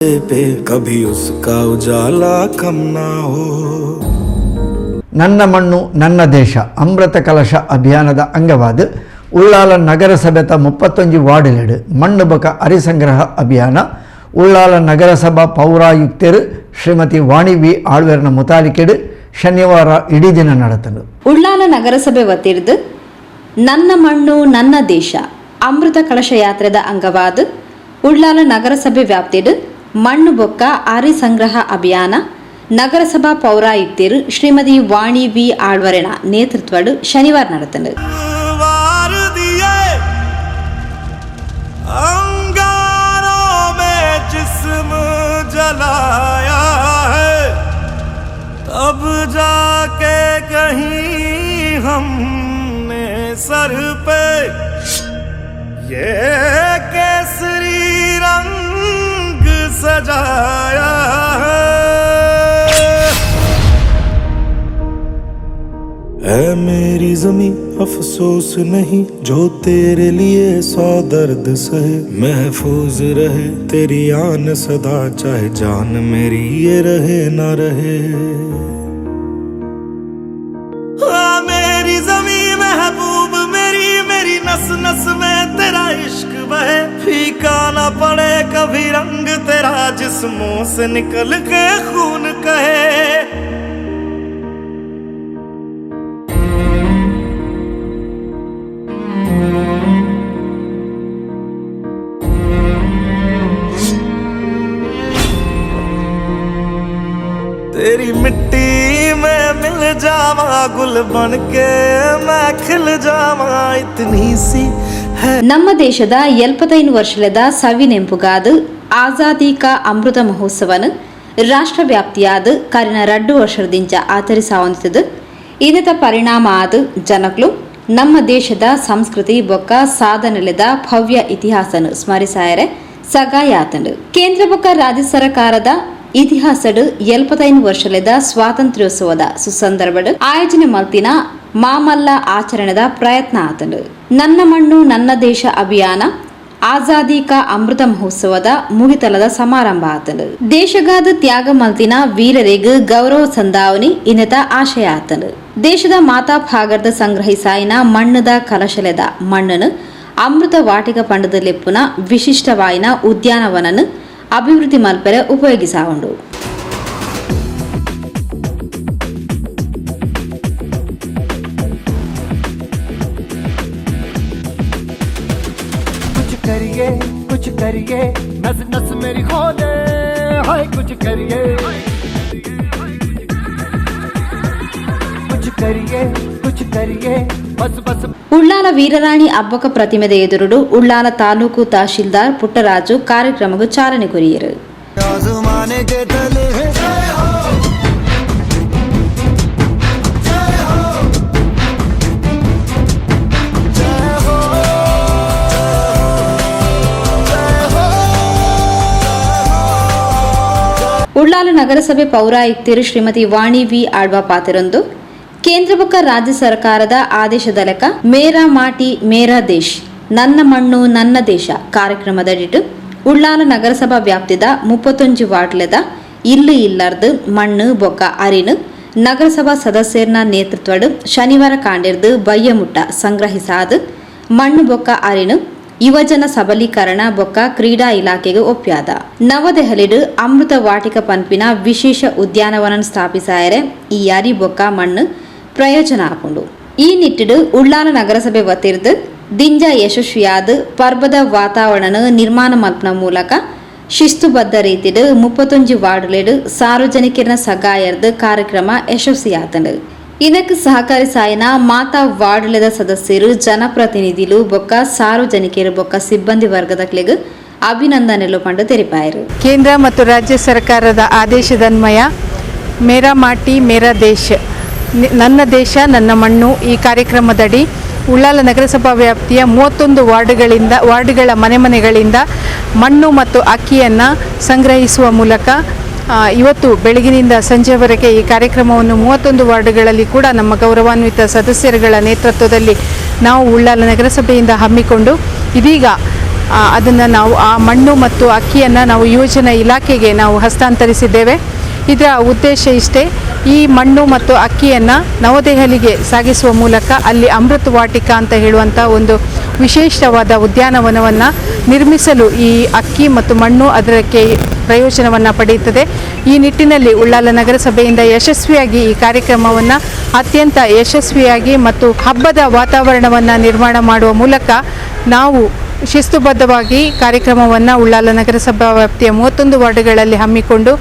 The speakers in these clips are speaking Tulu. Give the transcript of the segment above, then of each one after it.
पे कभी उसका उजाला कम ना हो। ನನ್ನ ಮಣ್ಣು ನನ್ನ ದೇಶ ಅಮೃತ ಕಲಶ ಅಭಿಯಾನದ ಅಂಗವಾದ ಉಳ್ಳಾಲ ನಗರಸಭೆತ 31 ವಾರ್ಡ್ಲೆಡ್ ಮಣ್ಣು ಬಕ ಅರಿಸಂಗ್ರಹ ಅಭಿಯಾನ ಉಳ್ಳಾಲ ನಗರಸಭಾ ಪೌರಾಯುಕ್ತರು ಶ್ರೀಮತಿ ವಾಣಿ ವಿ ಆಳ್ವೇರ್ನ ಮುತಾಲಿಕೆಡು ಶನಿವಾರ ಇಡೀ ದಿನ ನಡೆತನು. ಉಳ್ಳಾಲ ನಗರಸಭೆ ವತಿರ್ದು ನನ್ನ ಮಣ್ಣು ನನ್ನ ದೇಶ ಅಮೃತ ಕಲಶ ಯಾತ್ರೆದ ಅಂಗವಾದ ಉಳ್ಳಾಲ ನಗರಸಭೆ ವ್ಯಾಪ್ತಿಡು ಮಣ್ಣು ಬೊಕ್ಕ ಅರಿ ಸಂಗ್ರಹ ಅಭಿಯಾನ ನಗರಸಭಾ ಪೌರಾಯುಕ್ತರು ಶ್ರೀಮತಿ ವಾಣಿ ವಿ ಆಳ್ವರೆಣ ನೇತೃತ್ವಡು ಶನಿವಾರ ನಡೆತನು. वार दिए अंगारों में जिस्म जलाया है, तब जाके कहीं हमने सर पे ये केसरी रंग सजाया है। ऐ मेरी जमी अफसोस नहीं जो तेरे लिए सौ दर्द सहे, महफूज रहे तेरी आन सदा, चाहे जान मेरी ये रहे ना रहे। आ मेरी जमी महबूब मेरी, मेरी नस नस में तेरा इश्क बहे, फीका ना पड़े कभी रंग तेरा, जिस्मों से निकल के खून कहे। तेरी मिट्टी में मिल जावा, गुल बन के मैं खिल जावा, इतनी सी है। ನಮ್ಮ ದೇಶದ 75 ವರ್ಷದ ಸವಿ ನೆಂಪುಗಾದ ಆಜಾದಿ ಕಾ ಅಮೃತ ಮಹೋತ್ಸವನು ರಾಷ್ಟ್ರವ್ಯಾಪ್ತಿಯಾದ ಕರಿನ 2 ವರ್ಷದಿಂಚ ಆಚರಿಸಾವಂತಿದ್ದು. ಇದರ ಪರಿಣಾಮ ಆದ ಜನಕ್ಲು ನಮ್ಮ ದೇಶದ ಸಂಸ್ಕೃತಿ ಬೊಕ್ಕ ಸಾಧನೆಲೆದ ಭವ್ಯ ಇತಿಹಾಸನು ಸ್ಮರಿಸಾಯರೆ ಸಗಾಯಾತಂಡು. ಕೇಂದ್ರ ಬೊಕ್ಕ ರಾಜ್ಯ ಸರ್ಕಾರದ ಇತಿಹಾಸಡು 75 ವರ್ಷದ ಸ್ವಾತಂತ್ರ್ಯೋತ್ಸವದ ಸುಸಂದರ್ಭಡ್ ಆಯೋಜನೆ ಮಲ್ತಿನ ಮಾಮಲ್ಲ ಆಚರಣೆದ ಪ್ರಯತ್ನ ಆತಂಡು. ನನ್ನ ಮಣ್ಣು ನನ್ನ ದೇಶ ಅಭಿಯಾನ ಆಜಾದಿ ಕಾ ಅಮೃತ ಮಹೋತ್ಸವದ ಮುಗಿತಲದ ಸಮಾರಂಭ ಆತಂಡು. ದೇಶಗಾದ ತ್ಯಾಗ ಮಲ್ತಿನ ವೀರರಿಗ್ ಗೌರವ ಸಂದಾವನಿ ಇನ್ನತ ಆಶಯ ಆತಂಡು. ದೇಶದ ಮಾತಾ ಭಾಗದ ಸಂಗ್ರಹಿಸಾಯಿನ ಮಣ್ಣದ ಕಲಶಲೆದ ಮಣ್ಣನು ಅಮೃತ ವಾಟಿಕ ಪಂಡದ ಲೆಪ್ಪುನ ವಿಶಿಷ್ಟವಾಯಿನ ಉದ್ಯಾನವನನು ಅಭಿವೃದ್ಧಿ ಮಲ್ಪೆರೆ ಉಪಯೋಗಿಸಾವುಂಡು. कुछ करिए कुछ करिए, नस नस मेरी खोले, हाय कुछ करिए कुछ करिए कुछ करिए, बस बस। ಉಳ್ಳಾಲ ವೀರರಾಣಿ ಅಬ್ಬಕ ಪ್ರತಿಮೆದ ಎದುರುಡು ಉಳ್ಳಾಲ ತಾಲೂಕು ತಹಶೀಲ್ದಾರ್ ಪುಟ್ಟರಾಜು ಕಾರ್ಯಕ್ರಮಕ್ಕೆ ಚಾಲನೆ ಕೊರಿಯರು. आजमाने के तले है जय हो, जय हो, जय हो, जय हो। ಉಳ್ಳಾಲ ನಗರಸಭೆ ಪೌರಾಯುಕ್ತರು ಶ್ರೀಮತಿ ವಾಣಿ ವಿ ಆಳ್ವಾ ಪಾತಿರೊಂದು ಕೇಂದ್ರ ಬೊಕ್ಕ ರಾಜ್ಯ ಸರ್ಕಾರದ ಆದೇಶದ ಲೆಕ್ಕ ಮೇರಾ ಮಾಟಿ ಮೇರಾ ದೇಶ್ ನನ್ನ ಮಣ್ಣು ನನ್ನ ದೇಶ ಕಾರ್ಯಕ್ರಮದಡಿಟ್ಟು ಉಳ್ಳಾಲ ನಗರಸಭಾ ವ್ಯಾಪ್ತಿದ 31 ವಾರ್ಡ್ಲೆದ ಇಲ್ಲು ಇಲ್ಲಾರ್ದು ಮಣ್ಣು ಬೊಕ್ಕ ಅರಿನು ನಗರಸಭಾ ಸದಸ್ಯರ್ನ ನೇತೃತ್ವಡ್ ಶನಿವಾರ ಕಾಂಡಿರ್ದು ಬಯ್ಯಮುಟ್ಟ ಸಂಗ್ರಹಿಸಾದು ಮಣ್ಣು ಬೊಕ್ಕ ಅರಿನು ಯುವಜನ ಸಬಲೀಕರಣ ಬೊಕ್ಕ ಕ್ರೀಡಾ ಇಲಾಖೆಗೆ ಒಪ್ಪ್ಯಾದ. ನವದೆಹಲಿಡು ಅಮೃತ ವಾಟಿಕ ಪನ್ಪಿನ ವಿಶೇಷ ಉದ್ಯಾನವನ ಸ್ಥಾಪಿಸಾಯರೆ ಈ ಅರಿ ಬೊಕ್ಕ ಮಣ್ಣು ಪ್ರಯೋಜನ ಆಪುಂಡು. ಈ ನಿಟ್ಟಿಡು ಉಳ್ಳಾಲ ನಗರಸಭೆ ವತಿರ್ದು ದಿಂಜ ಯಶಸ್ವಿಯಾದ ಪರ್ಬದ ವಾತಾವರಣ ನಿರ್ಮಾಣ ಮಲ್ಪನ ಮೂಲಕ ಶಿಸ್ತುಬದ್ಧ ರೀತಿಡು 31 ವಾರ್ಡ್ಲೆಡು ಸಾರ್ವಜನಿಕರ ಸಗಾಯರ್ದು ಕಾರ್ಯಕ್ರಮ ಯಶಸ್ವಿಯಾತಂಡು. ಇದಕ್ಕೆ ಸಹಕರಿಸಾಯಿನ ಮಾತಾ ವಾರ್ಡ್ಲೆದ ಸದಸ್ಯರು, ಜನಪ್ರತಿನಿಧಿಲು ಬೊಕ್ಕ ಸಾರ್ವಜನಿಕರು ಬೊಕ್ಕ ಸಿಬ್ಬಂದಿ ವರ್ಗದಕ್ಲೆಗ್ ಅಭಿನಂದನೆಲು ಪಂಡು ತೆರಿಪಾಯರು. ಕೇಂದ್ರ ಮತ್ತು ರಾಜ್ಯ ಸರ್ಕಾರದ ಆದೇಶದನ್ವಯ ಮೇರಾ ಮಾಟಿ ಮೇರಾ ದೇಶ್ ನನ್ನ ದೇಶ ನನ್ನ ಮಣ್ಣು ಈ ಕಾರ್ಯಕ್ರಮದಡಿ ಉಳ್ಳಾಲ ನಗರಸಭಾ ವ್ಯಾಪ್ತಿಯ 31 ವಾರ್ಡ್ಗಳ ಮನೆ ಮನೆಗಳಿಂದ ಮಣ್ಣು ಮತ್ತು ಅಕ್ಕಿಯನ್ನು ಸಂಗ್ರಹಿಸುವ ಮೂಲಕ ಇವತ್ತು ಬೆಳಗಿನಿಂದ ಸಂಜೆವರೆಗೆ ಈ ಕಾರ್ಯಕ್ರಮವನ್ನು 31 ವಾರ್ಡ್ಗಳಲ್ಲಿ ಕೂಡ ನಮ್ಮ ಗೌರವಾನ್ವಿತ ಸದಸ್ಯರುಗಳ ನೇತೃತ್ವದಲ್ಲಿ ನಾವು ಉಳ್ಳಾಲ ನಗರಸಭೆಯಿಂದ ಹಮ್ಮಿಕೊಂಡು ಇದೀಗ ಅದನ್ನು ನಾವು ಆ ಮಣ್ಣು ಮತ್ತು ಅಕ್ಕಿಯನ್ನು ನಾವು ಯುವಜನ ಇಲಾಖೆಗೆ ನಾವು ಹಸ್ತಾಂತರಿಸಿದ್ದೇವೆ. ಇದರ ಉದ್ದೇಶ ಇಷ್ಟೇ, ಈ ಮಣ್ಣು ಮತ್ತು ಅಕ್ಕಿಯನ್ನು ನವದೆಹಲಿಗೆ ಸಾಗಿಸುವ ಮೂಲಕ ಅಲ್ಲಿ ಅಮೃತ್ ವಾಟಿಕಾ ಅಂತ ಹೇಳುವಂಥ ಒಂದು ವಿಶೇಷವಾದ ಉದ್ಯಾನವನವನ್ನು ನಿರ್ಮಿಸಲು ಈ ಅಕ್ಕಿ ಮತ್ತು ಮಣ್ಣು ಅದಕ್ಕೆ ಪ್ರಯೋಜನವನ್ನು ಪಡೆಯುತ್ತದೆ. ಈ ನಿಟ್ಟಿನಲ್ಲಿ ಉಳ್ಳಾಲ ನಗರಸಭೆಯಿಂದ ಯಶಸ್ವಿಯಾಗಿ ಈ ಕಾರ್ಯಕ್ರಮವನ್ನು ಅತ್ಯಂತ ಯಶಸ್ವಿಯಾಗಿ ಮತ್ತು ಹಬ್ಬದ ವಾತಾವರಣವನ್ನು ನಿರ್ಮಾಣ ಮಾಡುವ ಮೂಲಕ ನಾವು ಶಿಸ್ತುಬದ್ಧವಾಗಿ ಕಾರ್ಯಕ್ರಮವನ್ನು ಉಳ್ಳಾಲ ನಗರಸಭಾ ವ್ಯಾಪ್ತಿಯ 31 ವಾರ್ಡ್ಗಳಲ್ಲಿ ಹಮ್ಮಿಕೊಂಡು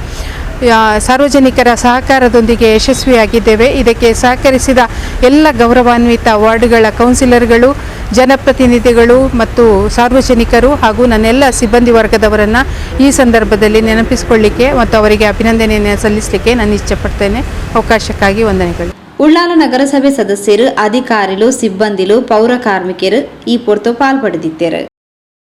ಸಾರ್ವಜನಿಕರ ಸಹಕಾರದೊಂದಿಗೆ ಯಶಸ್ವಿಯಾಗಿದ್ದೇವೆ. ಇದಕ್ಕೆ ಸಹಕರಿಸಿದ ಎಲ್ಲ ಗೌರವಾನ್ವಿತ ವಾರ್ಡ್ಗಳ ಕೌನ್ಸಿಲರ್ಗಳು, ಜನಪ್ರತಿನಿಧಿಗಳು ಮತ್ತು ಸಾರ್ವಜನಿಕರು ಹಾಗೂ ನನ್ನೆಲ್ಲ ಸಿಬ್ಬಂದಿ ವರ್ಗದವರನ್ನು ಈ ಸಂದರ್ಭದಲ್ಲಿ ನೆನಪಿಸಿಕೊಳ್ಳಿಕ್ಕೆ ಮತ್ತು ಅವರಿಗೆ ಅಭಿನಂದನೆಯನ್ನು ಸಲ್ಲಿಸಲಿಕ್ಕೆ ನಾನು ಇಚ್ಛೆಪಡ್ತೇನೆ. ಅವಕಾಶಕ್ಕಾಗಿ ವಂದನೆಗಳು. ಉಳ್ಳಾಲ ನಗರಸಭೆ ಸದಸ್ಯರು, ಅಧಿಕಾರಿಲು, ಸಿಬ್ಬಂದಿಲು, ಪೌರ ಕಾರ್ಮಿಕರು ಈ ಪೊರ್ತು ಪಾಲ್ಪಡೆದಿತ್ತೇರು.